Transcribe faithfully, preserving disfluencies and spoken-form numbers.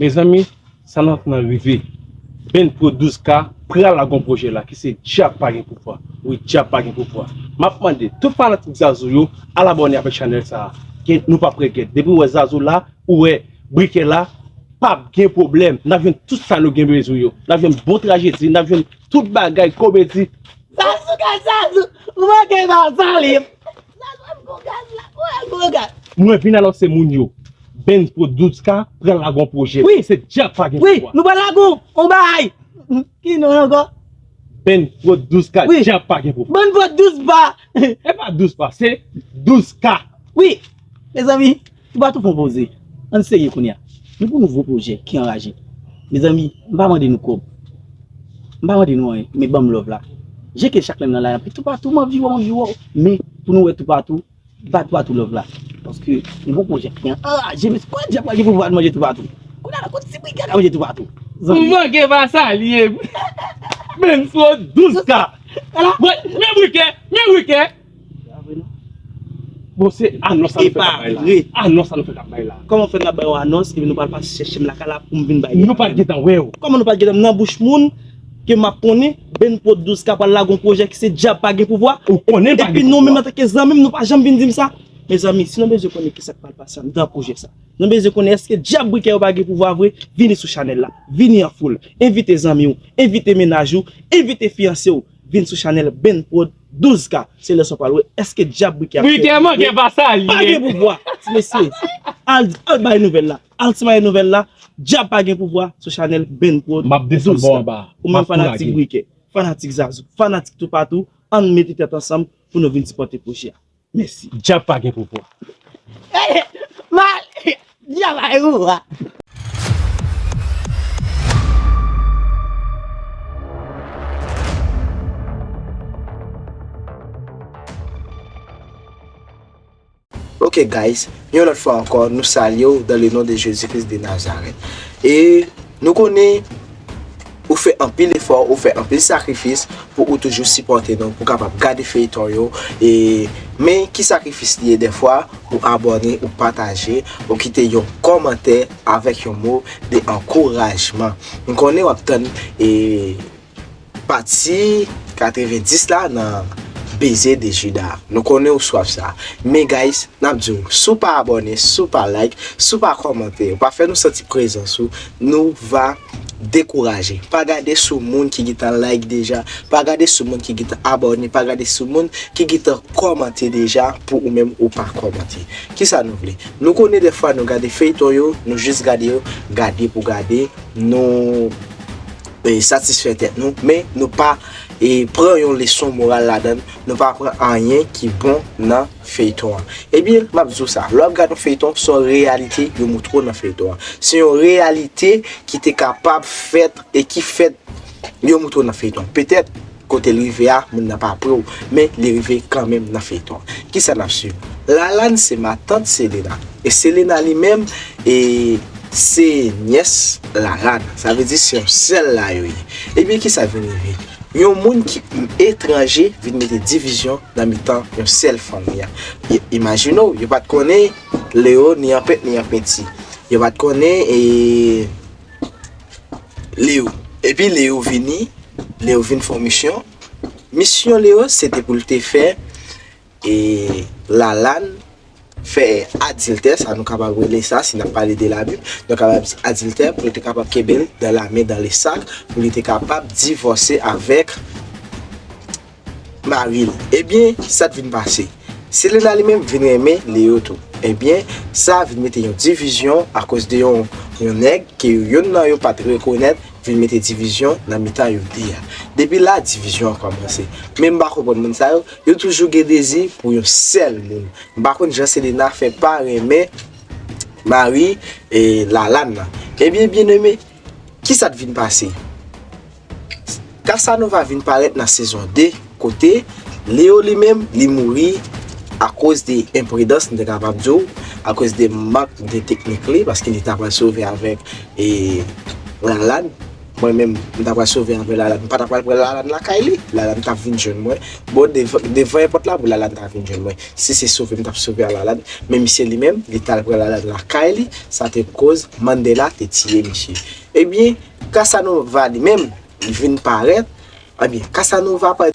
Mezanmi, sa n ap nan rive. Benz Pro douz K pral lage yon pwojè la ki se Dyab pa gen pouvwa. Wi, Dyab pa gen pouvwa. M ap mande tout fanatik Zazou yo al abòne avèk chanèl sa a. Gen, nou p ap regrèt. Depi w wè Zazou la, ou wè Brikè la, p ap gen pwoblèm. N ap jwenn tout sa nou gen bezwen yo. N ap jwenn bon trajedi, n ap jwenn tout bagay, komedi. Zazou ka Zazou, ou manke ba Zali. Zazou ap gwo gaz la, ou ap gwo gaz. Mwen vin alò se moun yo. Benz Pro douz K pral lage yon pwojè. Wi. Se Dyab pa gen pouvwa. Wi, nou pral lage yon bagay. Ki non ankò? Ben Prod douz K, wi, dyab pa gen pou. Ben Prod douz pa. E pa douz pa, se douz K. Wi, mezanmi, Toupatou fè yon poze. Ann serye kounye a. Nou pou nouvo pwojè ki anraje. Mezanmi, m pa mande nou kòb. M pa mande nou anyen, men ban m love la. Jan ke chak lè m nan la, anpi Toupatou, m anvi wè w, m anvi wè w. Men, pou nou wè Toupatou, ba Toupatou love la. Paske, nouvo pwojè ki anraje, men se kwa dyab pral gen pou al manje Toupatou? Kounye a la, kot ti brikè ka manje Toupatou? Zanmi. M manke pa salye. Ben Prod douz K. Ala. Wè, men brikè, men brikè. Bon, se anons sa nou fèk ap bay la. Anons sa nou fèk ap bay la. Kòman fè n ap bay yon anons epi nou pral pase chèche m lakay la pou m vin bay? Nou pa t gentan wè w. Kòman nou pa t gentan nan bouch moun ke m ap konnen Ben Prod douz K pral lage yon pwojè ki se dyab pa gen pouvwa? Ou konnen l pa gen pouvwa. Epi nou menm antanke zanmi m, nou pa janm vin di m sa. Mezanmi, si nou bezwen konnen kisa k pral pase anndan pwojè sa, nou bezwen konnen èske dyab brikè yo pa gen pouvwa vre, vini sou chanèl la. Vini an foul. Envite zanmi w, envite mennaj ou, envite fiyanse w. Vin sou chanèl Ben Prod douz K. Se lè sa w pral wè èske dyab brikè ap fè. Brikè manke pa salye. Pa gen pouvwa. Ti mesye, al, al bay nouvèl la. Al simaye nouvèl la. Dyab pa gen pouvwa sou chanèl Ben Prod douz K. M ap desann bò anba. Ou menm fanatik brikè, fanatik Zazou, fanatik Toupatou, ann mete tèt ansanm pou nou vin sipòte pwojè a. Mèsi. Dyab pa gen pouvwa. Mal. Dyab pa gen pouvwa. Ok guys, yon lòt fwa ankò, nou salye w dans le nom de Jésus-Christ de Nazareth. E nou konnen ou fè anpil efò, ou fè anpil sakrifis pou ou toujou sipòte nou, pou kapab gade feyton yo. E, men ki sakrifis li ye dèfwa, ou abòne, ou pataje, ou kite yon kòmantè avèk yon mo de ankourajman. M konnen w ap tann, e, pati katrevendis la nan Baiser de Judas. Nou konnen ou swaf sa. Men guys, n ap di w, si w pa abòne, si w pa like, si w pa kòmante, ou pa fè nou santi prezans ou, nou va dekouraje. Pa gade sou moun ki gentan like deja, pa gade sou moun ki gentan abòne, pa gade sou moun ki gentan kòmante deja pou ou menm ou pa kòmante. Kisa nou vle? Nou konnen dèfwa nou gade feyton yo, nou jis gade yo, gade pou gade, nou, e, satisfè tèt nou, men nou pa, e, pran yon leson moral ladan l, nou pa pran anyen ki bon nan feyton an. Ebyen, m ap di w sa, lè w ap gade yon feyton, se yon reyalite yo moutre w nan feyton an. Se yon reyalite ki te kapab fèt e ki fèt yo moutre w nan feyton. Petèt, kote l rive a, moun nan pa pre w, men li rive kanmenm nan feyton. Kisa n ap swiv? Lalane se matant Selena. E Selena li menm, e se nyès Lalane. Sa vle di se yon sèl la yo ye. Ebyen, kisa k vin rive? Yon moun ki etranje vin mete divizyon nan mitan yon sèl fanmi a. I-, imajine w, yo pa t konnen Leo ni an pent ni an penti. Yo pa t konnen, e, Leo. Epi Leo vini, Leo vin fè yon misyon. Misyon Leo, se te pou l te fè, e, Lalane fè adiltè, sa nou kapab rele sa, si n ap pale de Labib, nou kapab di adiltè, pou li te kapab kenbe l dans la main dans le sac, pou li te kapab divòse avèk mari l. Ebyen, sa t vin pase? Selena li menm vin renmen Leo tou. Ebyen, sa vin mete yon divizyon akoz de yon, yon nèg ke yonn nan yo pa t rekonèt, vin mete divizyon nan mitan yo de a. Depi la, divizyon an kòmanse. Men m pa konprann moun sa yo, yo toujou gen dezi pou yon sèl moun. M pa konn jan Selena fè pa renmen mari, e, Lalane nan. Ebyen, byeneme, kisa t vin pase? Casanova vin parèt nan sezon de, kote Leo li menm, li mouri akoz de enpridans, m te kapab di w, akoz de mank de teknik li, paske li ta pral sove avèk, e, Lalane. Mwen menm, m ta pral sove avèk Lalane. M pa ta pral pran Lalane lakay li. Lalane t ap vin jwenn mwen. Bon, devan, devan pòt la pou Lalane ta vin jwenn mwen. Si se sove m t ap sove a Lalane. Men misye li menm, li t al pran Lalane lakay li. Sa te koz Mandela te tiye misye. Ebyen, Casanova li menm, li vin parèt. Ebyen, Casanova pa,